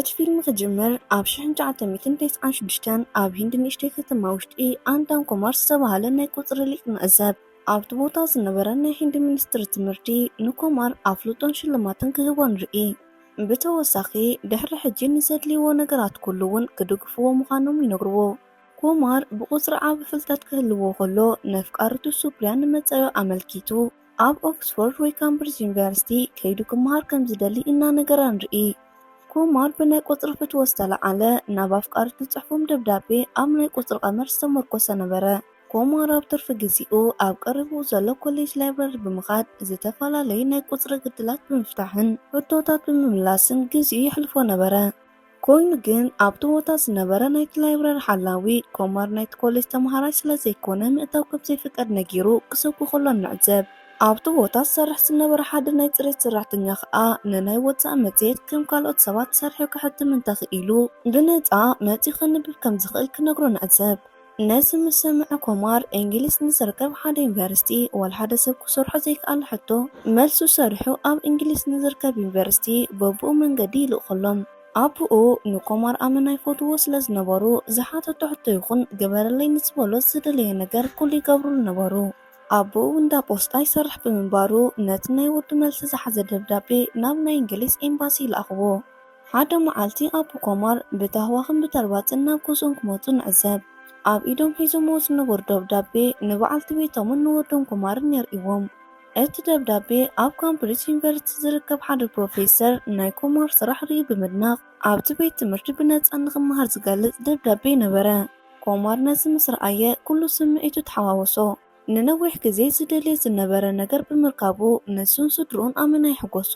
እቲ ፊልም ክጅምር ኣብ ሽሕን ትሽዓተ ሚእትን ተስዓን ሽዱሽተን ኣብ ሂንድ ንእሽተይ ከተማ ውሽጢ ኣንዳን ኮማር ዝተባህለ ናይ ቁጽሪ ሊቅ ንዕዘብ። ኣብቲ ቦታ ዝነበረ ናይ ሂንድ ሚኒስትሪ ትምህርቲ ንኮማር ኣፍልጦን ሽልማትን ክህቦ ንርኢ። ብተወሳኺ ድሕሪ ሕጂ ንዘድልይዎ ነገራት ኩሉ እውን ክድግፍዎ ምዃኖም ይነግርዎ። ኮማር ብቁጽሪ ዓቢ ፍልጠት ክህልዎ ከሎ፣ ነፍቃሪቱ ሱፕሪያ ንመጻኢኡ ኣመልኪቱ ኣብ ኦክስፎርድ ወይ ካምብሪጅ ዩኒቨርሲቲ ከይዱ ክመሃር ከም ዝደሊ እናነገራ ንርኢ። ኮማር ብናይ ቁጽሪ ፍትወ ዝተለዓለ ናብ ኣፍቃሪቱ ዝጽሕፎም ደብዳቤ ኣብ ናይ ቁጽሪ ቀመር ዝተመርኮሰ ነበረ። ኮማር ኣብ ትርፊ ግዜኡ ኣብ ቀረብኡ ዘሎ ኮሌጅ ላይብረሪ ብምኻድ ዝተፈላለዩ ናይ ቁጽሪ ግድላት ብምፍታሕን ሕቶታት ብምምላስን ግዜኡ የሕልፎ ነበረ። ኮይኑ ግን ኣብቲ ቦታ ዝነበረ ናይቲ ላይብረሪ ሓላዊ ኮማር ናይቲ ኮሌጅ ተምሃራይ ስለ ዘይኮነ ምእታው ከም ዘይፍቀድ ነጊሩ ክሰጉ ከሎ ንዕዘብ። ኣብቲ ቦታ ዝሰርሕ ዝነበረ ሓደ ናይ ጽሬት ሰራሕተኛ ከኣ ንናይ ወጻኢ መጽሔት ከም ካልኦት ሰባት ሰሪሑ ክሕትም እንተኽኢሉ ብነጻ መጺኡ ከንብብ ከም ዝኽእል ክነግሮ ንዕዘብ። ነዚ ምስ ሰምዐ ኮማር እንግሊዝ ንዝርከብ ሓደ ዩኒቨርሲቲ ዋላ ሓደ ሰብ ክሰርሖ ዘይከኣለ ሕቶ መልሱ ሰሪሑ ኣብ እንግሊዝ ንዝርከብ ዩኒቨርሲቲ በብኡ መንገዲ ይልእኸሎም። ኣቦኡ ንኮማር ኣመና ይፈትዎ ስለ ዝነበሩ ዝሓተቶ ሕቶ ይኹን ግበረለይ ንዝበሎ ዝደለዮ ነገር ኩሉ ይገብሩሉ ነበሩ። ኣቦኡ እንዳ ፖስጣ ይሰርሕ ብምንባሩ ነቲ ናይ ወዱ መልሲ ዝሓዘ ደብዳቤ ናብ ናይ እንግሊዝ ኤምባሲ ይልኣኽዎ። ሓደ መዓልቲ ኣቦ ኮማር ብታህዋኽን ብተርባጽን ናብ ገዝኦም ክመጹ ንዕዘብ። ኣብ ኢዶም ሒዞምዎ ዝነበሩ ደብዳቤ ንበዓልቲ ቤቶምን ንወዶም ኮማርን የርእይዎም። እቲ ደብዳቤ ኣብ ካምብሪጅ ዩኒቨርሲቲ ዝርከብ ሓደ ፕሮፌሰር ናይ ኮማር ስራሕ ርእዩ ብምድናቕ ኣብቲ ቤት ትምህርቲ ብነጻ ንኽመሃር ዝገልጽ ደብዳቤ ነበረ። ኮማር ነዚ ምስ ረኣየ ኩሉ ስምዒቱ ተሓዋወሶ። ንነዊሕ ግዜ ዝደልዮ ዝነበረ ነገር ብምርካቡ ንሱን ስድርኡን ኣመና ይሕጎሱ።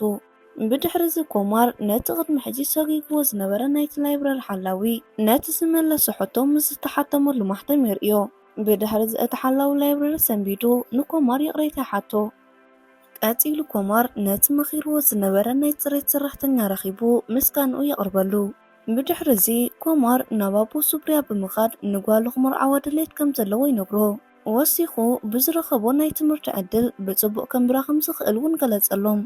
ብድሕሪ እዚ ኮማር ነቲ ቅድሚ ሕጂ ሰጒግዎ ዝነበረ ናይቲ ላይብረሪ ሓላዊ ነቲ ዝመለሶ ሕቶ ምስ ዝተሓተመሉ ማሕተም የርእዮ። ብድሕሪ እዚ እቲ ሓላዊ ላይብረሪ ሰንቢዱ ንኮማር ይቕሬታ ይሓቶ። ቀጺሉ ኮማር ነቲ መኺርዎ ዝነበረ ናይ ጽሬት ሰራሕተኛ ረኺቡ ምስጋንኡ የቕርበሉ። ብድሕሪ እዚ ኮማር ናብ ኣቦ ሱፕሪያ ብምኻድ ንጓሉ ክመርዓዋ ድሌት ከም ዘለዎ ይነግሮ። ወሲኹ ብዝረኸቦ ናይ ትምህርቲ ዕድል ብጽቡቕ ከንብራ ከም ዝኽእል እውን ገለጸሎም።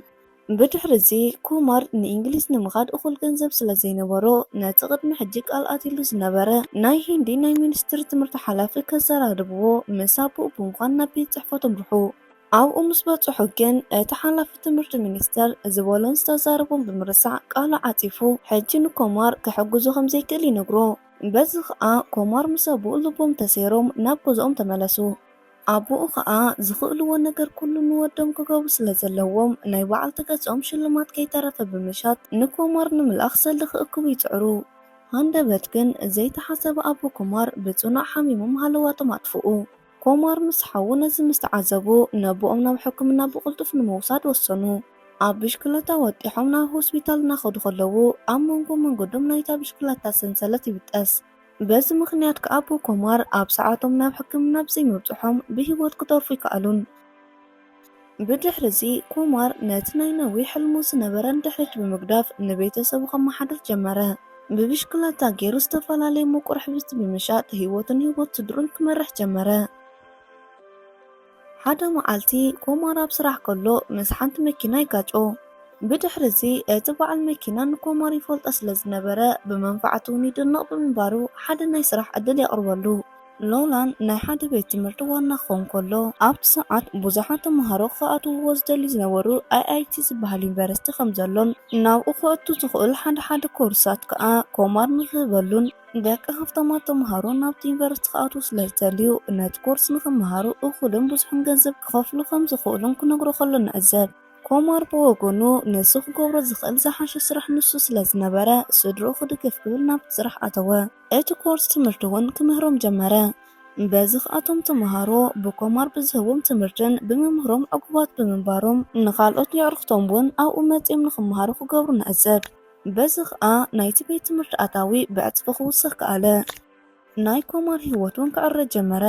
ብድሕሪ እዚ ኮማር ንእንግሊዝ ንምኻድ እኹል ገንዘብ ስለ ዘይነበሮ ነቲ ቅድሚ ሕጂ ቃል ኣትይሉ ዝነበረ ናይ ሂንዲ ናይ ሚኒስትሪ ትምህርቲ ሓላፊ ከዘራርብዎ ምስ ኣቦኡ ብምዃን ናብ ቤት ጽሕፈቱ ኣምርሑ። ኣብኡ ምስ በጽሑ ግን እቲ ሓላፊ ትምህርቲ ሚኒስተር ዝበሎን ዝተዛረቦን ብምርሳዕ ቃሉ ዓጺፉ ሕጂ ንኮማር ክሕግዞ ከም ዘይክእል ይነግሮ። በዚ ኸኣ ኮማር ምስ ኣቦኡ ልቦም ተሰይሮም ናብ ገዝኦም ተመለሱ። ኣቦኡ ኸኣ ዝኽእልዎ ነገር ኩሉ ንወዶም ክገብሩ ስለ ዘለዎም ናይ በዓልቲ ገዝኦም ሽልማት ከይተረፈ ብምሻጥ ንኮማር ንምልኣኽ ሰልዲ ክእክቡ ይጽዕሩ። ሃንደበት ግን ዘይተሓሰበ ኣቦ ኮማር ብጽኑዕ ሓሚሞም ሃለዋቶም ኣጥፍኡ። ኮማር ምስ ሓዉ ነዚ ምስ ተዓዘቡ ነቦኦም ናብ ሕክምና ብቕልጡፍ ንምውሳድ ወሰኑ። ኣብ ብሽክለታ ወጢሖም ናብ ሆስፒታል እናኸዱ ከለዉ ኣብ መንጎ መንገዶም ናይታ ብሽክለታ ሰንሰለት ይብጠስ። በዚ ምኽንያት ከኣ ኣቦ ኮማር ኣብ ሰዓቶም ናብ ሕክምና ብዘይምብጽሖም ብህይወት ክተርፉ ኣይከኣሉን። ብድሕሪ እዚ ኮማር ነቲ ናይ ነዊሕ ሕልሙ ዝነበረ ንድሕሪት ብምግዳፍ ንቤተሰቡ ከመሓድር ጀመረ። ብብሽክለታ ገይሩ ዝተፈላለዩ ምቁር ሕብስቲ ብምሻጥ ህይወቱን ህይወት ስድሩን ክመርሕ ጀመረ። ሓደ መዓልቲ ኮማር ኣብ ስራሕ ከሎ ምስ ሓንቲ መኪና ይጋጮ። ብድሕሪ እዚ እቲ በዓል መኪና ንኮማር ይፈልጦ ስለ ዝነበረ ብመንፋዕቱ እውን ይድነቕ ብምንባሩ ሓደ ናይ ስራሕ ዕድል የቕርበሉ። ሎላን ናይ ሓደ ቤት ትምህርቲ ዋና ክኸውን ከሎ ኣብቲ ሰዓት ብዙሓት ተምሃሮ ክኣትውዎ ዝደልዩ ዝነበሩ ኣይኣይቲ ዝበሃል ዩኒቨርሲቲ ከም ዘሎን ናብኡ ክእቱ ዝኽእል ሓደ ሓደ ኮርሳት ከኣ ኮማር ንክህበሉን ደቂ ሃፍታማት ተምሃሮ ናብቲ ዩኒቨርሲቲ ክኣትዉ ስለ ዝደልዩ ነቲ ኮርስ ንክመሃሩ እኹልን ብዙሕን ገንዘብ ክኸፍሉ ከም ዝኽእሉን ክነግሮ ከሎ ንዕዘብ። ኮማር ብወገኑ ንሱ ክገብሮ ዝኽእል ዝሓሸ ስራሕ ንሱ ስለ ዝነበረ ስድርኡ ክድግፍ ክብል ናብቲ ስራሕ ኣተወ። እቲ ኮርስ ትምህርቲ እውን ክምህሮም ጀመረ። በዚ ኸኣ እቶም ተምሃሮ ብኮማር ብዝህቦም ትምህርትን ብመምህሮም ዕጉባት ብምንባሮም ንኻልኦት የዕርኽቶም እውን ኣብኡ መጺኦም ንኽመሃሩ ክገብሩ ንዕዘብ። በዚ ኸኣ ናይቲ ቤት ትምህርቲ ኣታዊ ብዕጽፊ ክውስኽ ከኣለ። ናይ ኮማር ህይወት እውን ክዕረ ጀመረ።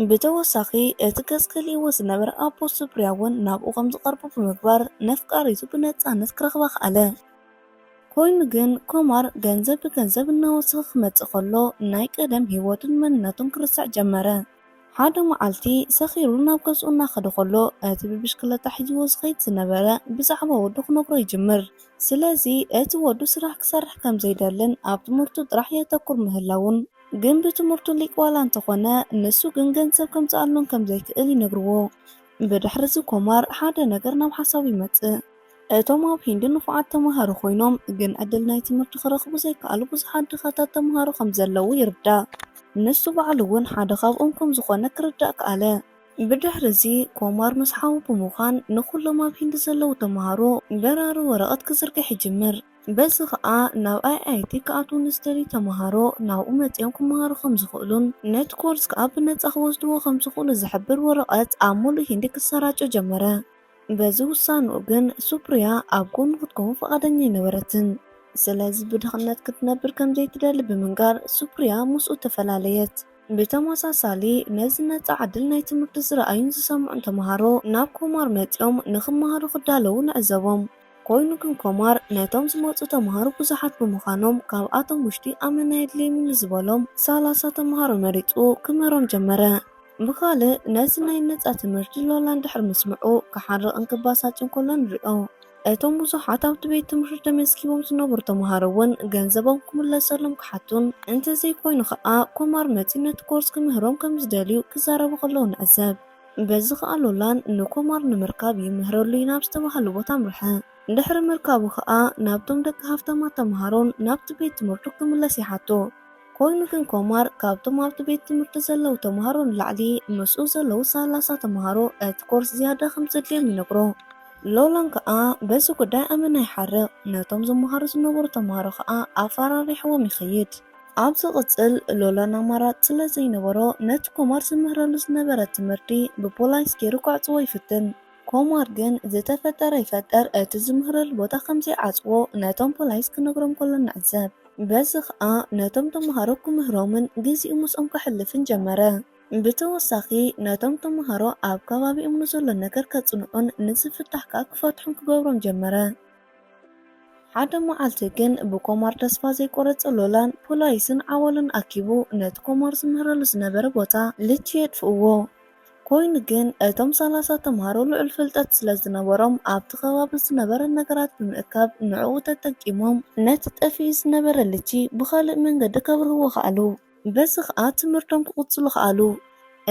ብተወሳኺ እቲ ገጽ ከሊእዎ ዝነበረ ኣቦ ሱፕሪያ እውን ናብኡ ከም ዝቐርቡ ብምግባር ነፍቃሪቱ ብነጻነት ክረኽባ ከኣለ። ኮይኑ ግን ኮማር ገንዘብ ብገንዘብ እናወሰኸ ክመጽእ ከሎ ናይ ቀደም ህይወቱን መንነቱን ክርስዕ ጀመረ። ሓደ መዓልቲ ሰኺሩ ናብ ገዝኡ እናኸደ ከሎ፣ እቲ ብብሽክለታ ሒዝዎ ዝኸይድ ዝነበረ ብዛዕባ ወዱ ክነግሮ ይጅምር። ስለዚ እቲ ወዱ ስራሕ ክሰርሕ ከም ዘይደልን ኣብ ትምህርቱ ጥራሕ የተኩር ምህላውን፣ ግን ብትምህርቱ ሊቅ ዋላ እንተኾነ፣ ንሱ ግን ገንዘብ ከምጽኣሉን ከም ዘይክእል ይነግርዎ። ብድሕሪ እዚ ኮማር ሓደ ነገር ናብ ሓሳብ ይመጽእ። እቶም ኣብ ሂንዲ ንፉዓት ተማሃሮ ኮይኖም፣ ግን ዕድል ናይ ትምህርቲ ክረኽቡ ዘይከኣሉ ብዙሓት ድኻታት ተማሃሮ ከም ዘለዉ ይርዳእ። ንሱ ባዕሉ እውን ሓደ ካብኦም ከም ዝኾነ ክርዳእ ከኣለ። ብድሕሪ እዚ ኮማር ምስ ሓዉ ብምዃን ንኹሎም ኣብ ሂንዲ ዘለዉ ተማሃሮ በራሪ ወረቐት ክዝርግሕ ይጅምር። በዚ ኸኣ ናብ ኣይኣይቲ ክኣትዉ ንዝደልዩ ተማሃሮ ናብኡ መጺኦም ክመሃሩ ከም ዝኽእሉን ነቲ ኮርስ ከኣ ብነጻ ክወስድዎ ከም ዝኽእሉ ዝሕብር ወረቐት ኣብ ሙሉእ ሂንዲ ክሰራጮ ጀመረ። በዚ ውሳንኡ ግን ሱፕርያ ኣብ ጎኑ ክትከውን ፍቓደኛ ኣይነበረትን። ስለዚ ብድኽነት ክትነብር ከም ዘይትደሊ ብምንጋር ሱፕርያ ምስኡ ተፈላለየት። ብተመሳሳሊ ነዚ ነጻ ዕድል ናይ ትምህርቲ ዝረኣዩን ዝሰምዑን ተምሃሮ ናብ ኮማር መጺኦም ንኽመሃሩ ክዳለዉ ንዕዘቦም። ኮይኑ ግን ኮማር ነቶም ዝመጹ ተምሃሮ ብዙሓት ብምዃኖም ካብኣቶም ውሽጢ ኣመና የድልየኒ ንዝበሎም ሰላሳ ተምሃሮ መሪጹ ክምህሮም ጀመረ። ብኻልእ ነዚ ናይ ነጻ ትምህርቲ ሎላን ድሕሪ ምስምዑ ክሓርቕን ክባሳጭን ከሎ ንሪኦ። እቶም ብዙሓት ኣብቲ ቤት ትምህርቲ ተመዝጊቦም ዝነበሩ ተምሃሮ እውን ገንዘቦም ክምለሰሎም ክሓቱን እንተዘይኮይኑ ኸኣ ኮማር መጺኡ ነቲ ኮርስ ክምህሮም ከም ዝደልዩ ክዛረቡ ከለዉ ንዕዘብ። በዚ ኸኣ ሎላን ንኮማር ንምርካብ ይምህረሉ ኢና ኣብ ዝተባህሉ ቦታ ኣምርሐ። ድሕሪ ምርካቡ ኸኣ ናብቶም ደቂ ሃፍታማት ተምሃሮን ናብቲ ቤት ትምህርቱ ክምለስ ይሓቶ። ኮይኑ ግን ኮማር ካብቶም ኣብቲ ቤት ትምህርቲ ዘለዉ ተምሃሮ ንላዕሊ ምስኡ ዘለዉ ሰላሳ ተምሃሮ እቲ ኮርስ ዝያዳ ከም ዘድልዮም ይነግሮ። ሎላን ከኣ በዚ ጉዳይ ኣመና ይሓርቕ። ነቶም ዝመሃሩ ዝነበሩ ተምሃሮ ከኣ ኣፈራሪሕዎም ይኸይድ። ኣብ ዝቕጽል ሎላን ኣማራጺ ስለ ዘይነበሮ ነቲ ኮማር ዝምህረሉ ዝነበረ ትምህርቲ ብፖላይስ ገይሩ ክዕጽዎ ይፍትን። ኮማር ግን ዝተፈጠረ ይፈጠር እቲ ዝምህረሉ ቦታ ከም ዘይዓጽዎ ነቶም ፖላይስ ክነግሮም ከሎ ንዕዘብ። በዚ ኸኣ ነቶም ተምሃሮ ክምህሮምን ግዜኡ ምስኦም ከሕልፍን ጀመረ። ብተወሳኺ ነቶም ተምሃሮ ኣብ ከባቢኦም ንዘሎ ነገር ከጽንዑን ንዝፍታሕ ከኣ ክፈትሑን ክገብሮም ጀመረ። ሓደ መዓልቲ ግን ብኮማር ተስፋ ዘይቆረጸ ሎላን ፖላይስን ዓወሉን ኣኪቡ ነቲ ኮማር ዝምህረሉ ዝነበረ ቦታ ልቺ የጥፍእዎ። ኮይኑ ግን እቶም ሰላሳ ተምሃሮ ልዑል ፍልጠት ስለ ዝነበሮም ኣብቲ ከባቢ ዝነበረ ነገራት ብምእካብ ንዕኡ ተጠቂሞም ነቲ ጠፊኡ ዝነበረ ልቺ ብኻልእ መንገዲ ከብርህዎ ከኣሉ። በዚ ኸኣ ትምህርቶም ክቕጽሉ ከኣሉ።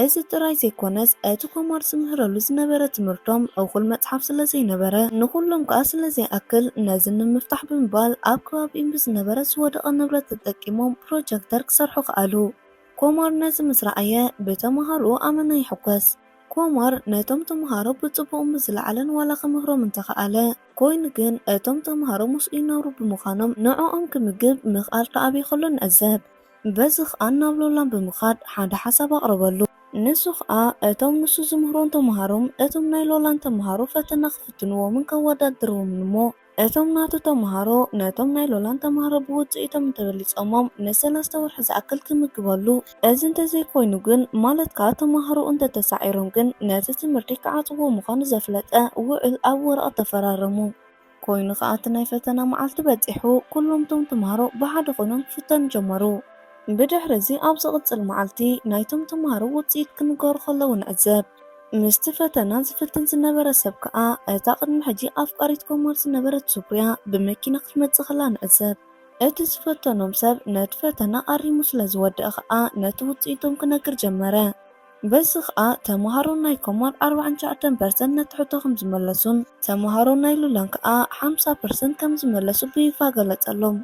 እዚ ጥራይ ዘይኮነስ እቲ ኮማር ዝምህረሉ ዝነበረ ትምህርቶም እኹል መጽሓፍ ስለ ዘይነበረ ንኹሎም ከኣ ስለ ዘይኣክል ነዚ ንምፍታሕ ብምባል ኣብ ከባቢኦም ብዝነበረ ዝወደቐ ንብረት ተጠቂሞም ፕሮጀክተር ክሰርሑ ከኣሉ። ኮማር ነዚ ምስ ረኣየ ብተምሃሮኡ ኣመና ይሕጎስ። ኮማር ነቶም ተምሃሮ ብጽቡቕ ብዝለዓለን ዋላ ክምህሮም እንተኸኣለ፣ ኮይኑ ግን እቶም ተምሃሮ ምስኡ ይነብሩ ብምዃኖም ንዕኦም ክምግብ ምኽኣል ከኣ ኣበይ ከሎ ንዕዘብ። በዚ ኸኣ ናብ ሎላን ብምኻድ ሓደ ሓሳብ ኣቕረበሉ። ንሱ ኸኣ እቶም ንሱ ዝምህሮም ተምሃሮም እቶም ናይ ሎላን ተምሃሮ ፈተና ክፍትንዎምን ከወዳድርዎምን እሞ እቶም ናቱ ተምሃሮ ነቶም ናይ ሎላን ተምሃሮ ብውጽኢቶም እንተበሊጾሞም ንሰለስተ ወርሒ ዝኣክል ክምግበሉ፣ እዚ እንተዘይኮይኑ ግን ማለት ከኣ ተምሃሮኡ እንተተሳዒሮም ግን ነቲ ትምህርቲ ክዓጽዎ ምዃኑ ዘፍለጠ ውዕል ኣብ ወረቐት ተፈራረሙ። ኮይኑ ከኣ እቲ ናይ ፈተና መዓልቲ በጺሑ ኩሎም እቶም ተምሃሮ ብሓደ ኮይኖም ክፍተኑ ጀመሩ። ብድሕሪ እዚ ኣብ ዝቕጽል መዓልቲ ናይቶም ተምሃሮ ውጽኢት ክንገሩ ከለዉ ንዕዘብ። ምስቲ ፈተና ዝፍትን ዝነበረ ሰብ ከኣ እታ ቅድሚ ሕጂ ኣፍቃሪት ኮማር ዝነበረት ሱፕርያ ብመኪና ክትመጽእ ከላ ንዕዘብ። እቲ ዝፈተኖም ሰብ ነቲ ፈተና ኣሪሙ ስለ ዝወደአ ከኣ ነቲ ውጽኢቶም ክነግር ጀመረ። በዚ ከኣ ተምሃሮ ናይ ኮማር ኣርባዓን ትሽዓተን ፐርሰንት ነቲ ሕቶ ከም ዝመለሱን ተምሃሮ ናይ ሉላን ከኣ ሓምሳ ፐርሰንት ከም ዝመለሱ ብይፋ ገለጸሎም።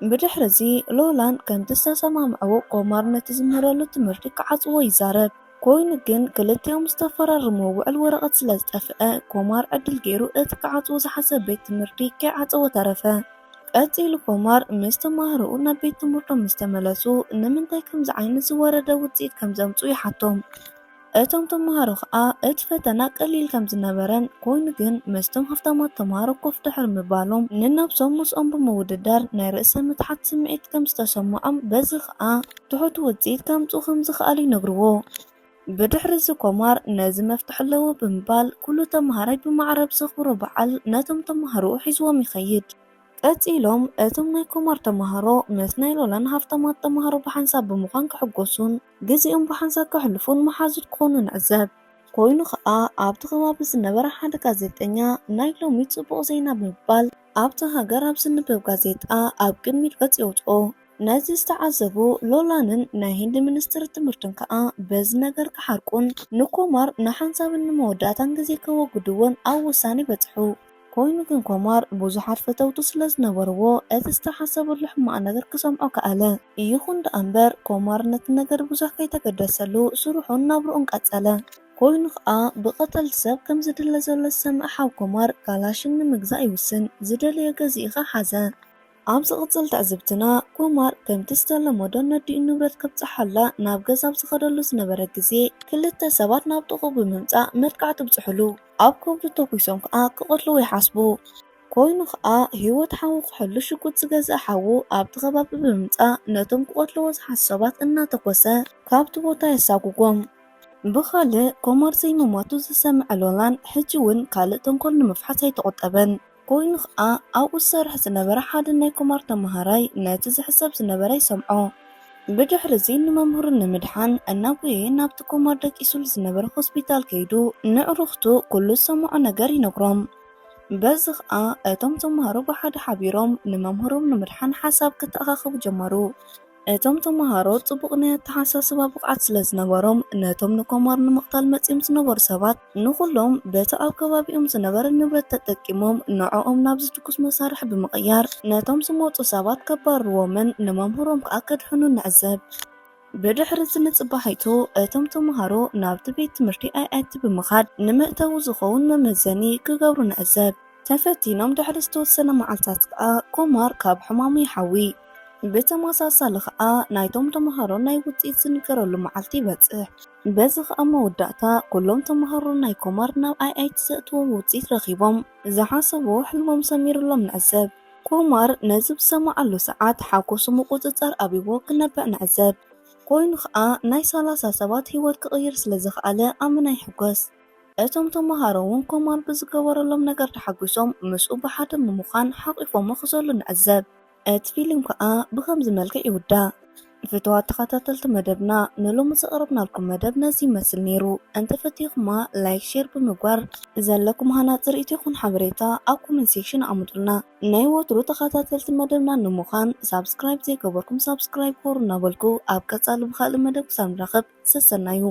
ብድሕሪ እዚ ሎላን ከምቲ ዝተሰማምዐዎ ኮማር ነቲ ዝምህረሉ ትምህርቲ ክዓጽዎ ይዛረብ። ኮይኑ ግን ክልቲኦም ዝተፈራረምዎ ውዕል ወረቐት ስለ ዝጠፍአ ኮማር ዕድል ገይሩ እቲ ክዓጽዎ ዝሓሰበ ቤት ትምህርቲ ከይዓጸዎ ተረፈ። ቀጺሉ ኮማር ምስ ተማሃሮኡ ናብ ቤት ትምህርቶም ምስ ተመለሱ ንምንታይ ከምዚ ዓይነት ዝወረደ ውጽኢት ከም ዘምጽኡ ይሓቶም። እቶም ተምሃሮ ኸኣ እቲ ፈተና ቀሊል ከም ዝነበረን ኮይኑ ግን ምስቶም ሃፍታማት ተምሃሮ ኮፍ ድሕሪ ምባሎም ንነብሶም ምስኦም ብምውድዳር ናይ ርእሰ ምትሓት ስምዒት ከም ዝተሰምዖም በዚ ኸኣ ትሑት ውጽኢት ከምጽኡ ከም ዝኸኣሉ ይነግርዎ። ብድሕሪ እዚ ኮማር ነዚ መፍትሒ ኣለዎ ብምባል ኩሉ ተምሃራይ ብማዕረ ኣብ ዘኽብሮ በዓል ነቶም ተምሃሮኡ ሒዝዎም ይኸይድ። ቀጺሎም እቶም ናይ ኮማር ተማሃሮ ምስ ናይ ሎላን ሃፍታማት ተማሃሮ ብሓንሳብ ብምዃን ክሕጎሱን ግዜኦም ብሓንሳብ ከሕልፉን መሓዙት ክኾኑ ንዕዘብ። ኮይኑ ኸኣ ኣብቲ ከባቢ ዝነበረ ሓደ ጋዜጠኛ ናይ ሎሚ ጽቡቕ ዜና ብምባል ኣብቲ ሃገር ኣብ ዝንበብ ጋዜጣ ኣብ ቅድሚት ገጽ የውጽኦ። ነዚ ዝተዓዘቡ ሎላንን ናይ ህንዲ ሚኒስትሪ ትምህርትን ከኣ በዚ ነገር ክሓርቁን ንኮማር ንሓንሳብን ንመወዳእታን ግዜ ከወግድዎን ኣብ ውሳኔ በጽሑ። ኮይኑ ግን ኮማር ብዙሓት ፈተውቱ ስለ ዝነበርዎ እቲ ዝተሓሰበሉ ሕማቕ ነገር ክሰምዖ ከኣለ። ይኹን ደኣ እምበር ኮማር ነቲ ነገር ብዙሕ ከይተገደሰሉ ስርሑን ናብርኡን ቀጸለ። ኮይኑ ኸኣ ብቐተልቲ ሰብ ከም ዝድለ ዘሎ ዝሰምዐ ሓው ኮማር ካላሽን ንምግዛእ ይውስን። ዝደለዮ ገዚኡ ኸኣ ሓዘ። ኣብ ዝቕጽል ትዕዝብትና ኮማር ከምቲ ዝተለመዶ ነዲኡ ንብረት ከብጽሓላ ናብ ገዛ ኣብ ዝኸደሉ ዝነበረ ግዜ ክልተ ሰባት ናብ ጥቕኡ ብምምጻእ መጥቃዕቲ ኣብጽሑሉ። ኣብ ከብዱ ተኩሶም ከኣ ክቐትልዎ ይሓስቡ። ኮይኑ ከኣ ህይወት ሓዉ ክሕሉ ሽጉጥ ዝገዝአ ሓዉ ኣብቲ ከባቢ ብምምጻእ ነቶም ክቐትልዎ ዝሓስቡ ሰባት እናተኮሰ ካብቲ ቦታ የሳጉጎም። ብኻልእ ኮማር ዘይምሟቱ ዝሰምዐ ሎላን ሕጂ እውን ካልእ ተንኮል ንምፍሓስ ኣይተቖጠበን። ኮይኑ ከኣ ኣብኡ ዝሰርሕ ዝነበረ ሓደ ናይ ኮማር ተመሃራይ ነቲ ዝሕሰብ ዝነበረ ይሰምዖ። ብድሕሪ እዚ ንመምህሩ ንምድሓን እናጎየየ ናብቲ ኮማር ደቂሱሉ ዝነበረ ሆስፒታል ከይዱ ንዕሩኽቱ ኩሉ ዝሰምዖ ነገር ይነግሮም። በዚ ከኣ እቶም ተምሃሮ ብሓደ ሓቢሮም ንመምህሮም ንምድሓን ሓሳብ ክተኣኻኸቡ ጀመሩ። እቶም ተምሃሮ ጽቡቕ ናይ ኣተሓሳስባ ብቕዓት ስለ ዝነበሮም ነቶም ንኮማር ንምቕታል መጺኦም ዝነበሩ ሰባት ንኹሎም በቲ ኣብ ከባቢኦም ዝነበረ ንብረት ተጠቂሞም ንዕኦም ናብ ዝትኩስ መሳርሒ ብምቕያር ነቶም ዝመጹ ሰባት ከባርርዎምን ንመምህሮም ከኣ ከድሕኑ ንዕዘብ። ብድሕሪ እዚ ንጽባሒቱ እቶም ተምሃሮ ናብቲ ቤት ትምህርቲ ኣይኣይቲ ብምኻድ ንመእተዊ ዝኸውን መመዘኒ ክገብሩ ንዕዘብ። ተፈቲኖም ድሕሪ ዝተወሰነ መዓልታት ከኣ ኮማር ካብ ሕማሙ ይሓዊ። ብተመሳሳሊ ከኣ ናይቶም ተምሃሮ ናይ ውጽኢት ዝንገረሉ መዓልቲ ይበጽሕ። በዚ ከኣ መወዳእታ ኩሎም ተምሃሮ ናይ ኮማር ናብ ኣይኣይቲ ዘእትዎም ውጽኢት ረኺቦም ዝሓሰብዎ ሕልሞም ሰሚሩሎም ንዕዘብ። ኮማር ነዚ ብዝሰምዓሉ ሰዓት ሓጎሱ ምቁጽጻር ኣብይዎ ክነብዕ ንዕዘብ። ኮይኑ ከኣ ናይ ሰላሳ ሰባት ህይወት ክቕይር ስለ ዝኸኣለ ኣመና ይሕጎስ። እቶም ተምሃሮ እውን ኮማር ብዝገበረሎም ነገር ተሓጒሶም ምስኡ ብሓደ ብምዃን ሓቒፎሞ ክዘሉ ንዕዘብ። እቲ ፊልም ከኣ ብኸምዚ መልክዕ ይውዳእ። ፍትዋት ተኸታተልቲ መደብና ንሎሚ ዘቕረብናልኩም መደብ ነዚ ይመስል ነይሩ። እንተፈቲኹማ ላይክ፣ ሼር ብምግባር ዘለኩም ሃናጺ ርእይቶ ይኹን ሓበሬታ ኣብ ኮመንት ሴክሽን ኣቐምጡልና። ናይ ወትሩ ተኸታተልቲ መደብና ንምዃን ሳብስክራይብ ዘይገበርኩም ሳብስክራይብ ግበሩ እናበልኩ ኣብ ቀጻሊ ብኻልእ መደብ ክሳብ ንራኸብ ሰሰናዩ።